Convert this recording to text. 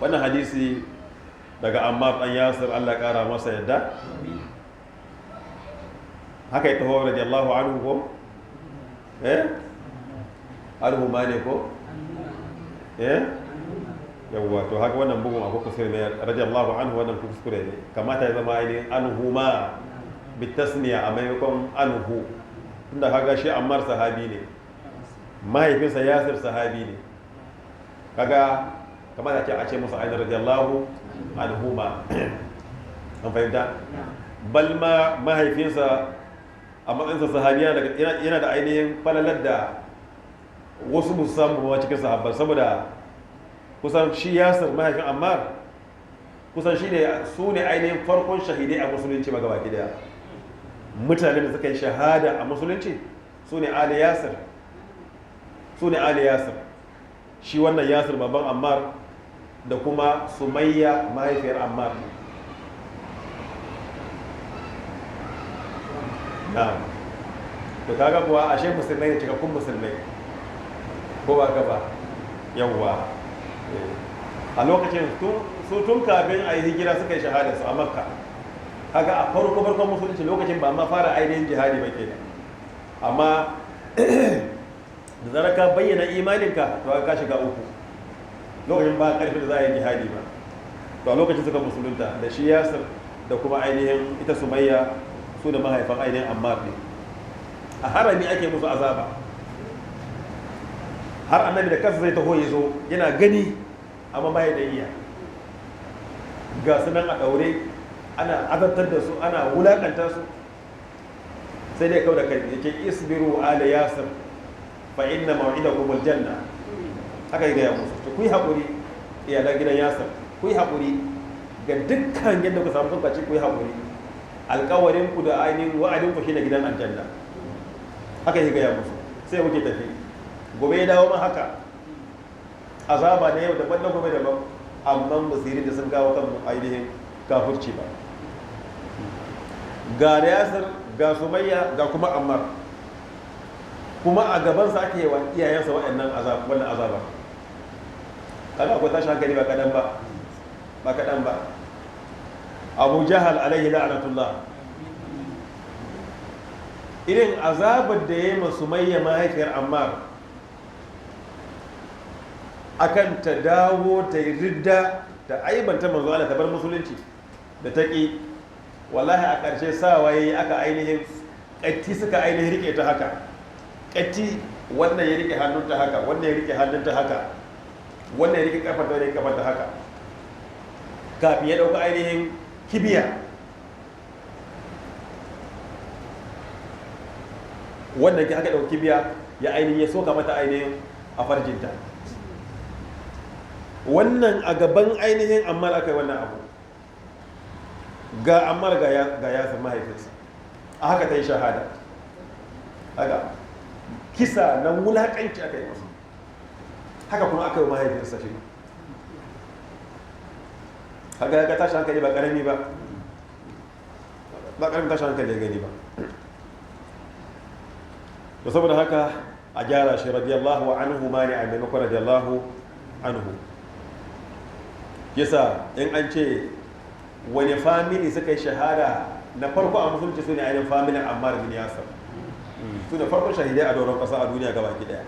Wannan hadisi daga Ammar dan Yasir, Allah kara masa yadda. Haka ya taho radiyallahu anhu ko eh anhu ma ne ko eh yawwa. To haka wannan bugun akwai kuskure ne, radiyallahu anhu wannan kuskure ne. Kamata ya zama ainihin anhuma bitasniya a maimakon anhu, tunda kaga shi Ammar sahabi ne, mahaifinsa Yasir sahabi ne. Kaga kamata a ce musu ainihin radiyallahu anhuma. An fahimta? Bal ma mahaifinsa a matsayinsa sahabi yana da ainihin falalar da wasu musu samu ba cikin sahabban, saboda kusan shi Yasir mahaifin Ammar kusan shi ne su ne ainihin farkon shahidai a musulunci ba gaba daya. Mutane da suka yi shahada a musulunci su ne Ali Yasir, su ne Ali Yasir, shi wannan Yasir baban Ammar da kuma Sumayya mahaifiyar Ammar. Na'am. To kaga kuwa ashe musulmai ne, cikakkun musulmai, ko ba ka ba? Yawwa. A lokacin su tun kafin a yi hijira suka yi shahada su a Makka. Kaga a farko farkon musulunci, lokacin ba ma fara ainihin jihadi ba kenan. Amma da zarar ka bayyana imaninka, to ka shiga uku. Lokacin ba karfi da za a yi jihadi ba. To a lokacin suka musulunta, da shi Yasir da kuma ainihin ita Sumayya, su da mahaifan ainihin Ammar ne. A harami ake musu azaba, har annabi da kansa zai taho ya zo yana gani, amma baya da iya. Ga su nan a ɗaure, ana azabtar da su, ana wulakanta su, sai dai kau da kai yake: "Isbiru ala Yasir, fa inna maw'idakum aljanna." Haka ya gaya musu: "To ku yi haƙuri, iyalan gidan Yasir, ku yi haƙuri ga dukkan yadda ku samu kanku, ku yi haƙuri, alƙawarin ku da ainihin wa'adin ku shine gidan aljanna." Haka ya gaya musu, sai muke tafi. Gobe ya dawo ma haka, azaba na yau daban, na gobe daban, amma basiri da sun kawo kan ainihin kafurci ba. Ga Yasir, ga Sumayya, ga kuma Ammar, kuma a gabansa ake yi wa iyayensa waɗannan azab, wannan azaba. Kaga akwai tashin hankali ba kaɗan ba, ba kaɗan ba. Abu Jahal alaihi la'anatullah, irin azabar da ya yi ma Sumayya mahaifiyar Ammar akan ta dawo ta yi ridda, ta aibanta manzo Allah, ta bar musulunci, da ta ƙi, wallahi a ƙarshe sawa yayi aka ainihin ƙatti suka ainihin rike ta haka, ƙatti, wannan ya rike hannunta haka, wannan ya rike hannunta haka, wannan ya rike kafarta, ya rike kafarta haka, kafin ya ɗauka ainihin kibiya. Wannan ke aka ɗauki kibiya ya ainihin ya soka mata ainihin a farjinta. Wannan a gaban ainihin Ammar aka yi wannan abu. Ga Ammar, ga Yasir mahaifinsa. A haka ta yi shahada. Haka kisa na wulaƙanci aka yi masa, haka kuma aka yi mahaifinsa shi. Haka ya ga tashi hankali ba ƙarami ba, ba ƙaramin tashi hankali ya gani ba. Da saboda haka a gyara shi, radiyallahu anhu ma ne a maimakon radiyallahu anhu. Yasa in an ce wani family suka yi shahada na farko a musulunci, su ne ainihin familin Ammar bin Yasir, su ne farkon shahidai a doron ƙasa a duniya gaba ki daya.